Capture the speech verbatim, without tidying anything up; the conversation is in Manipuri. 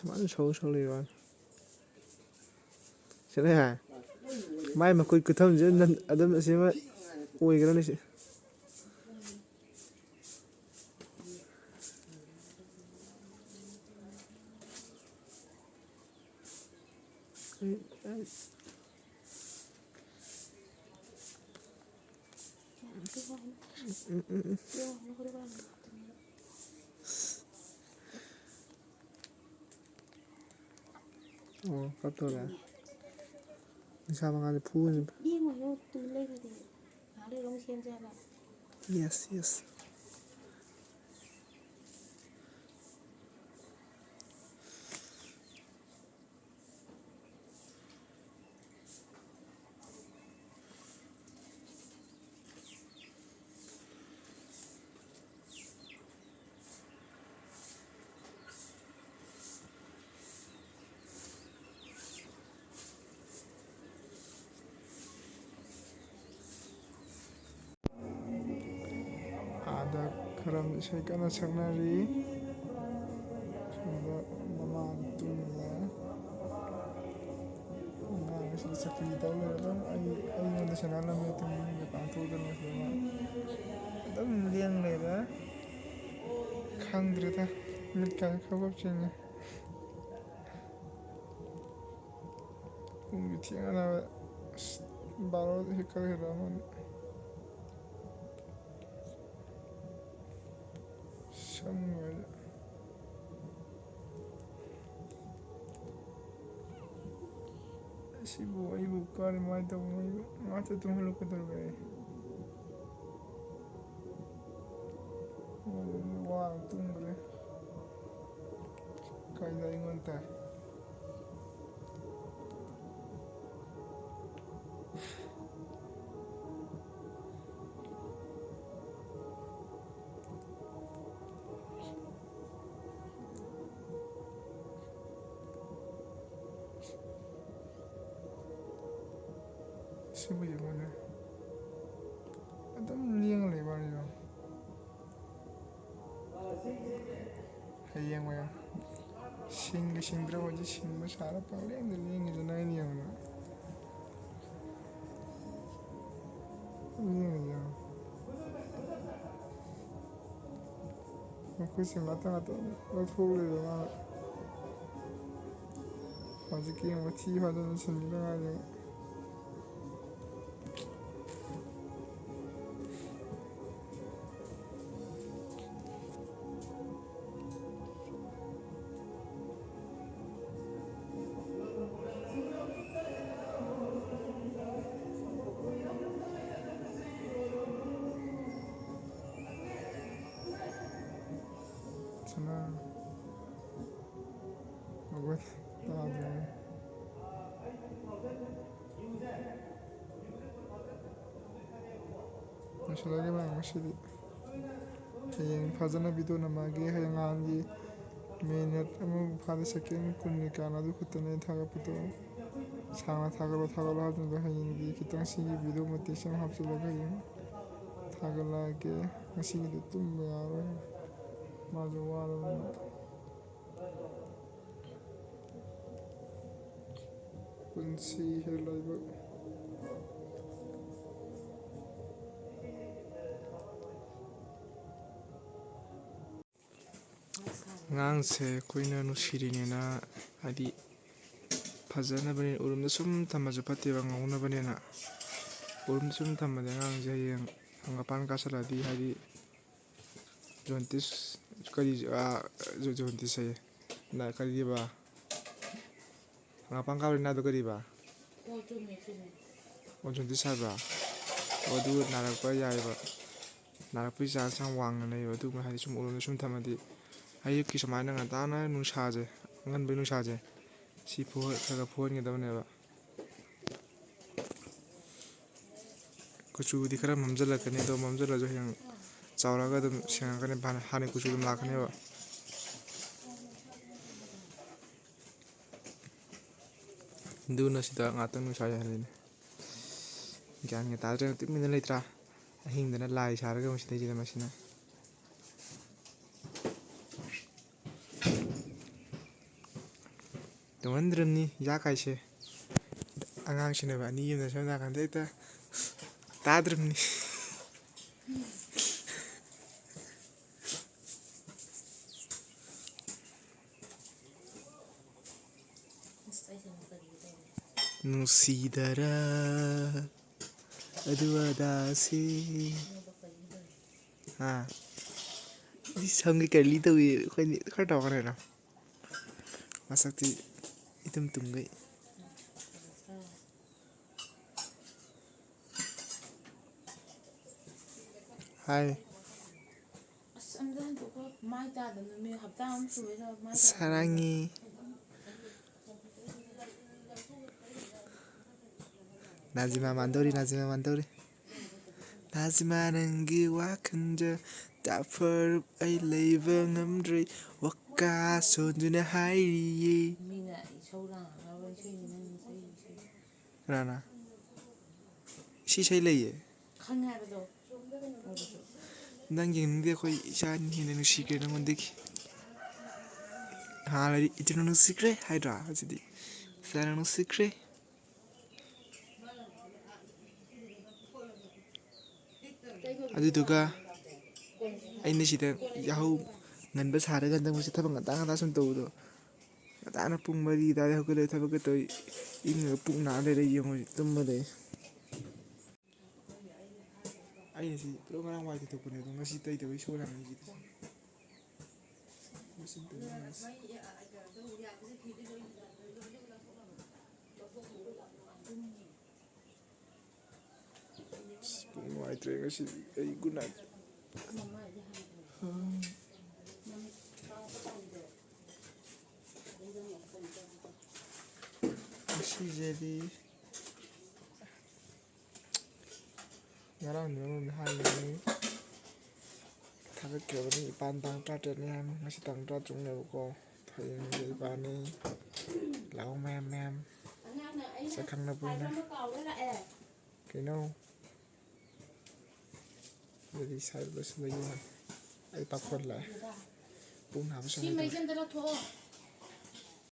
ꯁꯨꯃꯥꯏꯅ ꯁꯧ ꯁꯧ ꯂꯩꯕ ꯋꯥꯅꯤ꯫ ꯁꯤꯅ ꯍꯥꯏ꯫ ꯃꯥꯏ ꯃꯈꯨꯠ ꯈꯨꯊꯝꯁꯦ ꯅꯟ-, ꯑꯗꯨꯝ ꯑꯁꯤꯃ ꯑꯣꯏꯈ꯭ꯔꯅꯤ ꯁꯤ꯫ ꯑꯣ, ꯀꯞꯇꯧꯔꯦ꯫ ꯅꯤꯁꯥ ꯃꯉꯥꯜꯗꯤ ꯐꯨꯒꯅꯤ꯫ ꯂꯦꯡꯉꯣꯏꯌꯣ, ꯇꯨ ꯂꯩꯔꯗꯤ꯫ ꯉꯥꯏꯍꯥꯛ ꯂꯩꯔꯒ ꯑꯃꯨꯛ ꯁꯦꯝꯁꯦ ꯍꯥꯏꯕ꯫ Yes, yes. ꯑꯥꯗ ꯈꯔ ꯏꯁꯩ ꯀꯟꯅ ꯁꯛꯅꯔꯤ꯫ ꯁꯣꯝꯗ ꯃꯃꯥ ꯇꯨꯝꯃꯤꯌꯦ꯫ ꯑꯉꯥꯡꯁꯤꯡ ꯆꯀ꯭ꯔꯤ ꯇꯧ ꯂꯩꯔꯦ꯫ ꯑꯗꯨꯝ ꯑꯩ, ꯑꯩꯉꯣꯟꯗ ꯁꯦꯟꯅꯍꯜꯂꯝꯃꯦ, ꯇꯨꯝꯕꯤꯔꯤꯉꯩꯗ ꯄꯥꯡꯊꯣꯛꯎꯗꯅ ꯁꯤꯗ ꯃꯥ ꯑꯗꯨꯝ ꯂꯦꯡ ꯂꯩꯔꯦ꯫ ꯈꯪꯗ꯭ꯔꯦꯗ, ꯃꯤꯠꯀꯥꯁꯦ ꯈꯞ ꯈꯞ ꯆꯤꯡꯉꯦ꯫ ꯄꯨꯡꯁꯨ ꯊꯦꯡꯉꯅꯦꯕ꯫ ꯑꯁ, ꯕꯥꯔꯣ ꯈꯔ ꯍꯦꯜꯂꯛꯑꯃꯅꯤ꯫ ꯁꯝ ꯂꯣꯏꯔꯦ꯫ ꯑꯁꯤꯕꯨ ꯑꯩꯕꯨ ꯀꯔꯤ ꯀꯃꯥꯏꯅ ꯇꯧꯕꯅꯣ? ꯑꯩꯕꯨ ꯉꯥꯛꯇ ꯇꯨꯝꯍꯜꯂꯨ ꯀꯩꯗꯧꯔꯒꯦ ꯑꯩ? ꯋꯥꯅ ꯇꯨꯝꯕꯅꯦ꯫ ꯀꯥꯏꯗ ꯑꯩꯉꯣꯟꯗ ꯇꯥꯏ? ꯁꯤꯕꯨ ꯌꯦꯡꯉꯨꯅꯦ꯫ ꯑꯗꯨꯝ ꯂꯦꯡꯉ ꯂꯩꯕ ꯋꯥꯅꯤꯗ꯫ ꯍꯌꯦꯡ ꯑꯣꯏꯅ ꯁꯤꯡꯒ ꯁꯤꯡꯗ꯭ꯔꯕꯁꯤ ꯁꯤꯡꯕ ꯁꯥꯔ ꯄꯪꯂꯦꯡꯗ ꯂꯦꯡꯉꯤꯗꯅ ꯑꯩꯅ ꯌꯦꯡꯕꯗ꯫ ꯂꯦꯡꯉꯤꯁꯦ ꯌꯦꯡꯉꯣ꯫ ꯃꯈꯨꯠꯁꯦ ꯉꯥꯛꯇ ꯉꯥꯛꯇ ꯂꯧꯊꯣꯛ ꯂꯩꯕ ꯃꯥꯅ꯫ ꯍꯧꯖꯤꯛꯀꯤ ꯃꯊꯤ ꯐꯥꯏꯗꯅ ꯁꯤꯟꯈꯤꯗ ꯉꯥꯏꯔꯤ꯫ ꯁꯅꯥ꯫ ꯃꯒꯨꯟ ꯇꯥꯗ꯭ꯔꯦ꯫ ꯂꯣꯏꯁꯤꯜꯂꯒꯦ ꯃꯌꯥꯝ ꯉꯁꯤꯗꯤ꯫ ꯍꯌꯦꯡ ꯐꯖꯅ ꯚꯤꯗꯤꯑꯣ ꯅꯝꯃꯛꯑꯒꯦ꯫ ꯍꯌꯦꯡ ꯅꯍꯥꯟꯒꯤ ꯃꯤꯅꯠ ꯑꯃ ꯐꯥꯗꯦ, ꯁꯦꯀꯦꯟ ꯀꯨꯟꯅꯤ ꯀꯥꯟꯅ ꯑꯗꯨ ꯈꯛꯇꯅꯦ ꯊꯥꯒꯠꯄꯗꯣ꯫ ꯁꯥꯡꯅ ꯊꯥꯒꯠꯂꯣ ꯊꯥꯒꯠꯂꯣ ꯍꯥꯏꯕꯗꯨꯗ ꯍꯌꯦꯡꯗꯤ ꯈꯤꯇꯪ ꯁꯤꯒꯤ ꯚꯤꯗꯤꯑꯣ ꯃꯇꯦꯛꯁꯦ ꯑꯃ ꯍꯥꯞꯆꯤꯜꯂꯒ ꯍꯌꯦꯡ ꯊꯥꯒꯠꯂꯛꯑꯒꯦ꯫ ꯉꯁꯤꯒꯤꯗꯤ ꯇꯨꯝꯕ ꯌꯥꯔꯣꯏ꯫ ꯃꯥꯁꯨ ꯋꯥꯔꯕꯅꯤꯅ꯫ ꯄꯨꯟꯁꯤ ꯍꯦꯛ ꯂꯥꯏꯕꯛ꯫ ꯑꯉꯥꯡꯁꯦ ꯑꯩꯈꯣꯏꯅ ꯅꯨꯡꯁꯤꯔꯤꯅꯦꯅ, ꯍꯥꯏꯗꯤ, ꯐꯖꯅꯕꯅꯦ, ꯎꯔꯨꯝꯗ ꯁꯨꯝ ꯊꯝꯃꯁꯨ ꯐꯠꯇꯦꯕ, ꯉꯧꯅꯕꯅꯦꯅ꯫ ꯎꯔꯨꯝꯗ ꯁꯨꯝ ꯊꯝꯃꯗꯤ ꯑꯉꯥꯡꯁꯦ ꯍꯌꯦꯡ ꯍꯪꯒꯄꯥꯟ ꯀꯥꯁꯜꯂꯛꯑꯗꯤ, ꯍꯥꯏꯗꯤ, ꯖꯣꯟꯇꯤꯁ, ꯀꯔꯤ, ꯑꯥ, ꯖꯣ-, ꯖꯣꯟꯇꯤꯁ ꯍꯥꯏꯌꯦ꯫ ꯅ-, ꯀꯔꯤꯕ? ꯍꯪꯒꯥꯝꯄꯥꯟ ꯀꯥꯕꯗ ꯅꯥꯗꯣ ꯀꯔꯤꯕ? ꯑꯣ, ꯆꯨꯝꯃꯦ, ꯆꯨꯝꯃꯦ꯫ ꯑꯣ, ꯖꯣꯟꯇꯤꯁ ꯍꯥꯏꯕ꯭ꯔꯥ? ꯑꯣ, ꯑꯗꯨ ꯅꯥꯔꯛꯄ ꯌꯥꯏꯑꯕ꯫ ꯅꯥꯔꯛꯄꯒꯤ ꯆꯥꯟꯁ ꯌꯥꯝ ꯋꯥꯡꯅ ꯂꯩꯌꯦꯕ꯫ ꯑꯗꯨꯒꯨꯝꯕ ꯍꯥꯏꯗꯤ ꯁꯨꯝ ꯎꯔꯨꯝꯗ ꯁꯨꯝ ꯊꯝꯃꯗꯤ ꯑꯌꯨꯛꯀꯤ ꯁꯨꯃꯥꯏꯅ ꯉꯟꯇꯥꯅ ꯅꯨꯡꯁꯥꯁꯦ, ꯑꯉꯟꯕꯒꯤ ꯅꯨꯡꯁꯥꯁꯦ, ꯁꯤ ꯐꯨꯍ-, ꯈꯔ ꯈꯔ ꯐꯨꯍꯟꯒꯗꯕꯅꯦꯕ꯫ ꯀꯨꯆꯨꯗꯤ ꯈꯔ ꯃꯝꯁꯤꯜꯂꯛꯀꯅꯤ, ꯑꯗꯣ ꯃꯝꯁꯤꯜꯂꯁꯨ ꯍꯌꯦꯡ ꯆꯥꯎꯔꯛꯑꯒ ꯑꯗꯨꯝ ꯁꯦꯡꯉꯛꯀꯅꯤ, ꯍꯥꯟꯅ, ꯍꯥꯟꯅ ꯀꯨꯆꯨ ꯑꯗꯨꯝ ꯂꯥꯛꯀꯅꯦꯕ꯫ ꯑꯗꯨꯅ ꯁꯤꯗ ꯉꯥꯛꯇꯪ ꯅꯨꯡꯁꯥ ꯌꯥꯏꯍꯜꯂꯤꯅꯦ꯫ ꯒ꯭ꯌꯥꯟꯒ ꯇꯥꯗ꯭ꯔꯦ, ꯇꯨꯃꯤꯟꯅ ꯂꯩꯇ꯭ꯔꯥ? ꯑꯍꯤꯡꯗꯅ ꯂꯥꯏ ꯁꯥꯔꯒ ꯃꯁꯤꯗꯩꯁꯤꯗ ꯃꯁꯤꯅ꯫ ꯇꯨꯝꯍꯟꯗ꯭ꯔꯕꯅꯤ ꯌꯥ ꯀꯥꯏꯁꯦ꯫ ꯑꯉꯥꯡ ꯁꯦꯟꯅꯕ ꯑꯅꯤ ꯑꯃꯅ ꯁꯣꯝ ꯅꯥꯀꯟꯗ ꯍꯦꯛꯇ ꯇꯥꯗ꯭ꯔꯕꯅꯤ꯫ ꯅꯨꯡꯁꯤꯗꯔꯥ ꯑꯗꯨ ꯑꯗꯥꯁꯤ꯫ ꯍꯥ? ꯁꯤ ꯁꯝꯒꯤ ꯀꯔꯂꯤ ꯇꯧꯏ ꯑꯩꯈꯣꯏꯗꯤ ꯈꯔ ꯇꯧꯈ꯭ꯔꯦꯅ꯫ ꯃꯁꯛꯇꯤ ꯏꯇꯨꯝ ꯇꯨꯝꯒꯩ꯫ ꯍꯥꯏ꯫ ꯑꯁ ꯑꯝꯇ ꯍꯟꯗꯣꯛꯈꯣ꯫ ꯃꯥꯏ ꯇꯥꯗ ꯅꯨꯃꯤꯠ ꯍꯞꯇꯥ ꯑꯃ ꯁꯨꯔꯦ ꯃꯥꯏ ꯇꯥꯗ꯫ ꯁꯥꯔꯥꯡꯉꯤ꯫ ꯅꯥꯖꯤꯃꯥ ꯃꯥꯟꯗꯧꯔꯤ, ꯅꯥꯖꯤꯃꯥ ꯃꯥꯟꯗꯧꯔꯤ꯫ ꯅꯥꯖꯤꯃꯥ ꯅꯪꯒꯤ ꯋꯥꯈꯜꯗ ꯇꯥꯐꯔꯨꯞ ꯑꯩ ꯂꯩꯕ ꯉꯝꯗ꯭ꯔꯦ꯫ ꯋꯥꯀꯥ ꯁꯣꯟꯗꯨꯅ ꯍꯥꯏꯔꯤꯌꯦ꯫ ꯃꯤꯅ ꯏꯁꯧ ꯂꯥꯡꯉꯒ ꯏꯁꯩꯅꯤ ꯅꯪ ꯏꯁꯩ, ꯏꯁꯩ꯫ ꯀꯅꯥꯅ? ꯁꯤ ꯏꯁꯩ ꯂꯩꯌꯦ꯫ ꯈꯪꯉꯦ ꯍꯥꯏꯕꯗꯣ꯫ ꯅꯪ ꯌꯦꯡꯅꯤꯡꯗꯦ ꯑꯩꯈꯣꯏ ꯏꯆꯥꯅ ꯍꯦꯟꯅ ꯅꯨꯡꯁꯤꯈ꯭ꯔꯦ ꯅꯪꯉꯣꯟꯗꯒꯤ꯫ ꯍꯥꯟꯅꯗꯤ ꯏꯆꯦꯅ ꯅꯨꯡꯁꯤꯈ꯭ꯔꯦ ꯍꯥꯏꯗ꯭ꯔꯥ? ꯍꯧꯖꯤꯛꯇꯤ ꯏꯆꯥꯅ ꯅꯨꯡꯁꯤꯈ꯭ꯔꯦ꯫ ꯑꯗꯨꯗꯨꯒ ꯑꯩꯅ ꯁꯤꯗ ꯌꯥꯍꯧ ꯉꯟꯕ ꯁꯥꯔꯒ ꯍꯟꯗꯛ ꯃꯔꯛꯁꯦ ꯊꯕꯛ ꯉꯟꯇꯥ ꯉꯟꯇꯥ ꯁꯨꯝ ꯇꯧꯕꯗꯣ, ꯉꯟꯇꯥꯅ ꯄꯨꯡ ꯃꯔꯤ ꯑꯗꯨꯋꯥꯏꯗ ꯍꯧꯒꯠꯂꯦ, ꯊꯕꯛꯀ ꯇꯧꯏ, ꯏꯪꯉꯒ ꯄꯨꯛ ꯅꯥ ꯂꯩꯔꯦ, ꯌꯦꯡꯉꯨ ꯇꯨꯝꯃ ꯂꯩ꯫ ꯑꯩꯅ ꯁꯤ ꯄꯨꯂꯞ ꯉꯔꯥꯡ ꯋꯥꯏ ꯇꯩꯊꯣꯛꯄꯅꯦ, ꯑꯗꯣ ꯉꯁꯤ ꯇꯩꯗꯕꯩ ꯁꯣꯏ ꯂꯥꯛꯅꯩꯁꯤꯗꯤ꯫ ꯃꯆꯤꯟ ꯇꯨꯝꯕ ꯉꯁꯤ꯫ ꯑꯁ, ꯄꯨꯛ ꯅꯨꯡꯉꯥꯏꯇ꯭ꯔꯦ ꯉꯁꯤꯗꯤ ꯑꯩ꯫ Good night꯫ ꯉꯁꯤꯁꯦꯗꯤ ꯉꯔꯥꯡꯗꯤ ꯅꯉꯣꯟꯗ ꯍꯥꯏꯕꯅꯤ꯫ ꯊꯥꯒꯠꯈ꯭ꯔꯕꯅꯤ ꯏꯄꯥꯟ ꯇꯥꯡ ꯇꯔꯥꯇꯔꯦꯠꯅꯤ ꯍꯥꯏꯕ꯫ ꯉꯁꯤ ꯇꯥꯡ ꯇꯔꯥꯇꯔꯨꯛꯅꯦꯕꯀꯣ꯫ ꯍꯌꯦꯡꯁꯦ ꯏꯄꯥꯟꯅꯤ꯫ ꯂꯥꯛꯑꯣ ꯃꯌꯥꯝ ꯃꯌꯥꯝ꯫ ꯁꯛ ꯈꯪꯅꯕ ꯑꯣꯏꯅ꯫ ꯀꯩꯅꯣ? ꯑꯗꯨꯗꯤ ꯁꯥꯏ ꯂꯣꯏꯁꯤꯜꯂꯒꯦ꯫ ꯑꯩ ꯄꯥꯐꯣꯔ ꯂꯥꯛꯑꯦ꯫ ꯄꯨꯡ ꯅꯥꯕ ꯁꯤ ꯁꯨꯝ ꯃꯩꯁꯦ ꯑꯝꯇ ꯂꯧꯊꯣꯛꯑꯣ꯫